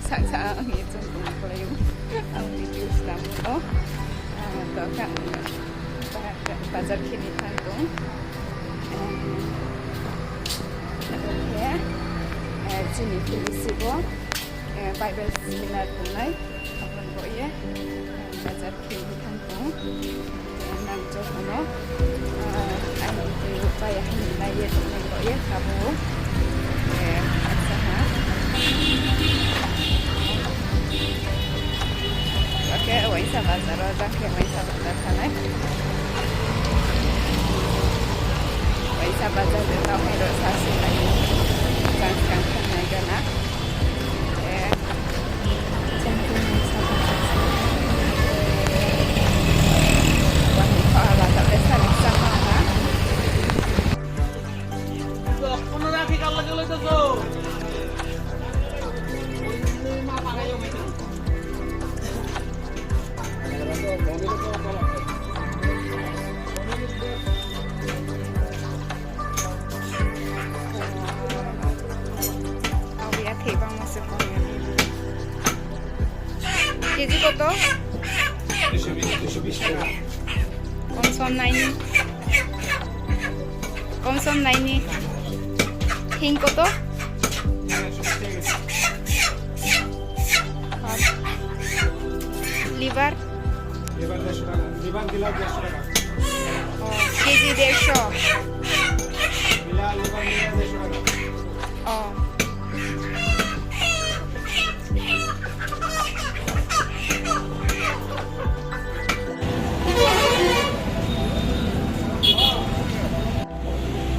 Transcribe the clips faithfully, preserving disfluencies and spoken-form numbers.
Sasa ang ye chung tong klai ou. Ang video snam no. Ah, to kang ba-, bazar khe ni thanng tong. Eh, oke. Eh, chini P C bo, eh, Bible seminar tongnai. Abon bo ye, eh, bazar khe ni thanng tong. Nang joto no, ah, aini video pai ya hing nai ye tongnai rao ye kha bo. Eh, acha ha. Oke, waisa bazar o, jang khe waisa bazar thanai. Waisa bazar de tao hai rao sa se nai. Jang skang thanng nai gana. Eh, Abo ya thei bangma se kom ya. Keji koto? দুইশো বিশ, দুইশো বিশ টাকা। Kom som nai ni. Kom som nai ni. Hing koto? Liver? Liver দেড়শো টাকা, liver gila দেড়শো টাকা। O, KG দেড়শো। Gila, liver gila দেড়শো টাকা। O.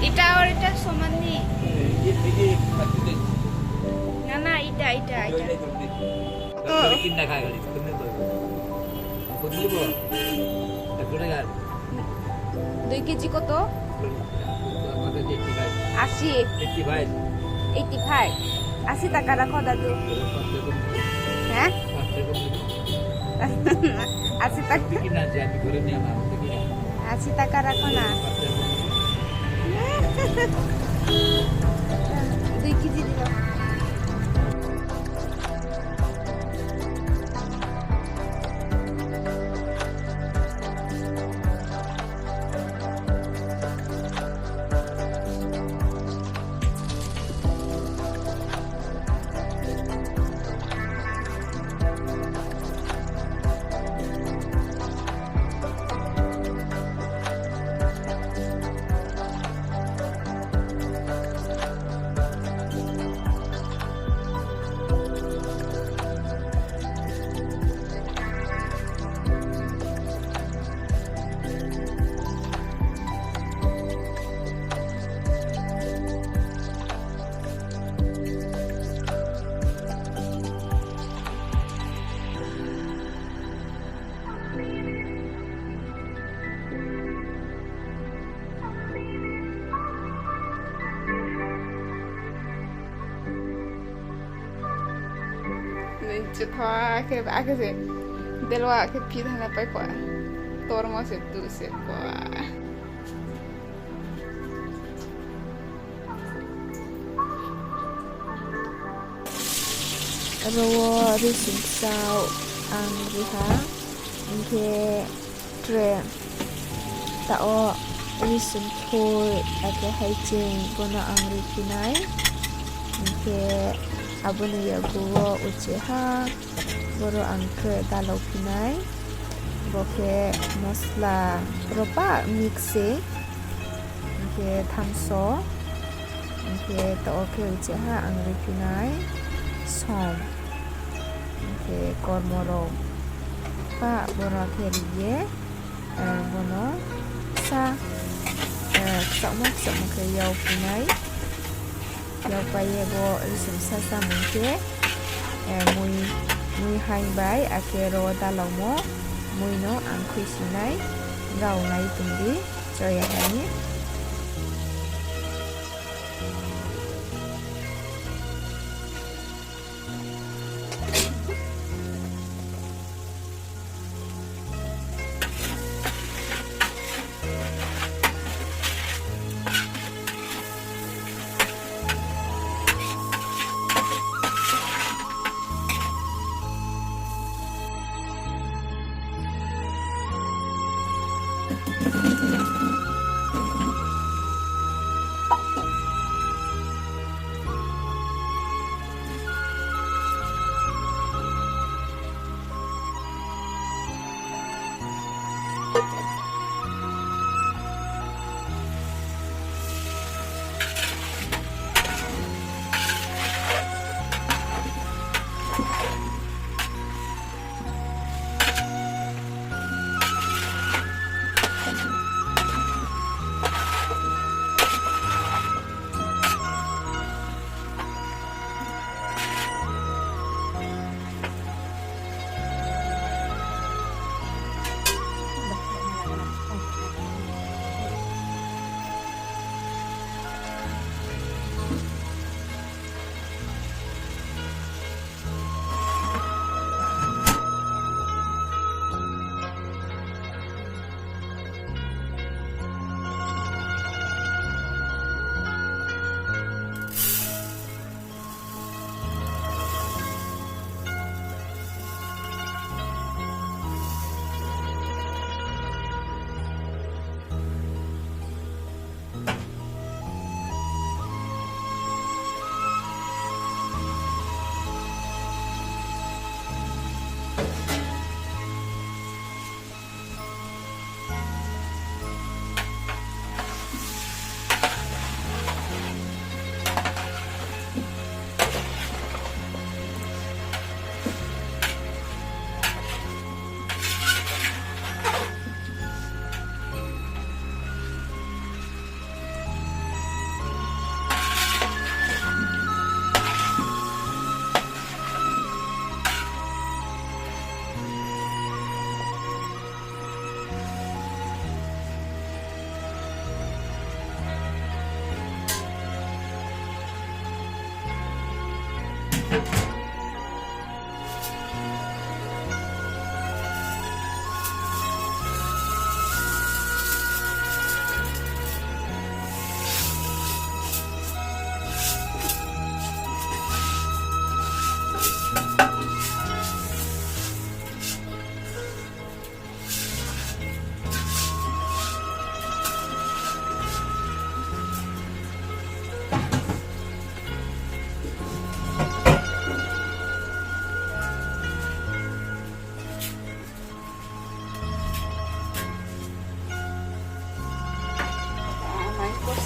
Ita or ita soman ni? Na, na, ita, ita, ita. Dui KG কত? আশি। Eighty five. আশি টাকা রাখো, দাদু। হ্যাঁ? আশি টাকা। আশি টাকা রাখো না। দুই কেজি দিল। Chitha khe, akhe se delwa khe phi thana pai kho. Tormo se tu se kho. Aro wo risum kchao ang ri ha, hing khe tre ta wo risum thoi, akhe haiching, bono ang riphi nai. Hing khe abo ni yagu wo uche ha, boro ang tre dalao phi nai. Bo khe mosla ro ba mix se. Hing khe thamso, hing khe to khe uche ha ang riphi nai som, hing khe kormo rao pa boro khe ri ye, eh, bono sa, eh, kchaohmo kchaohmo khe yau phi nai. Yau pai ye bo risum sa samung khe, eh, mui, mui haing bai akhe ro dalaomo mui no ang khuisi nai, rao nai tong di, choya hai ni.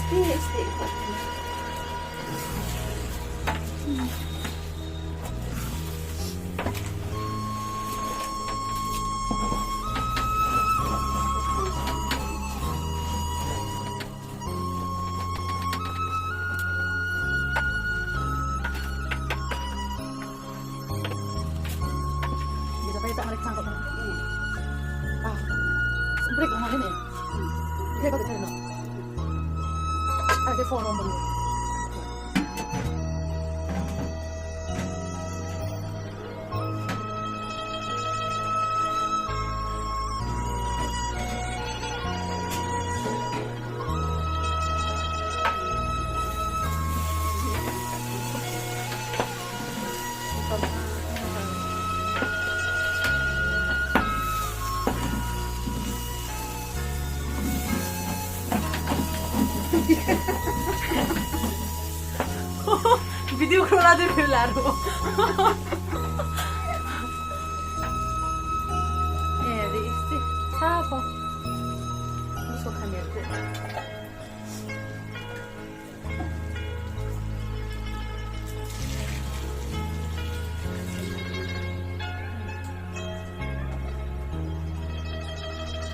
Bisa pai tak merik sangkut. Ah, break mana ini? Break apa tadi no? Ada phone nomor. Video khro la de khro la ro. Eh, di isti. Sa ko. Muso khamya ko.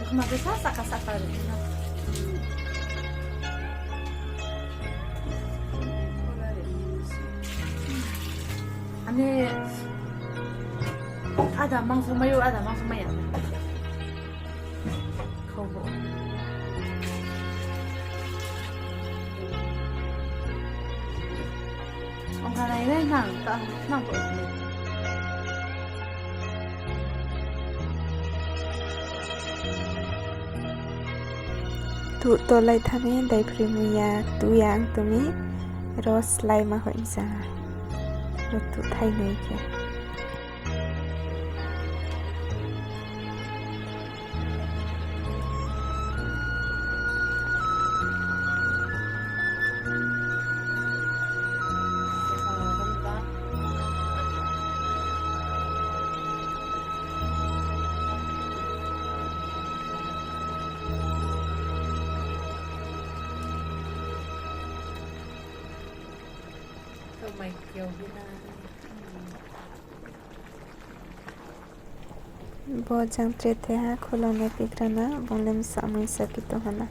Kuma ke sa saka saka ri na. Ani ada mangso mayo, ada mangso maya. Khau bo. Ong kha nai nai nang, ta nang bo. Tuh tolai thani dai phri muya, tuh ya ang tumi, ro slái ma hoih msa. Ro tuh thai nai khe. Bo jang tre the ha, khulung nai pigra na, bung le msa mui sa khe tong ha na.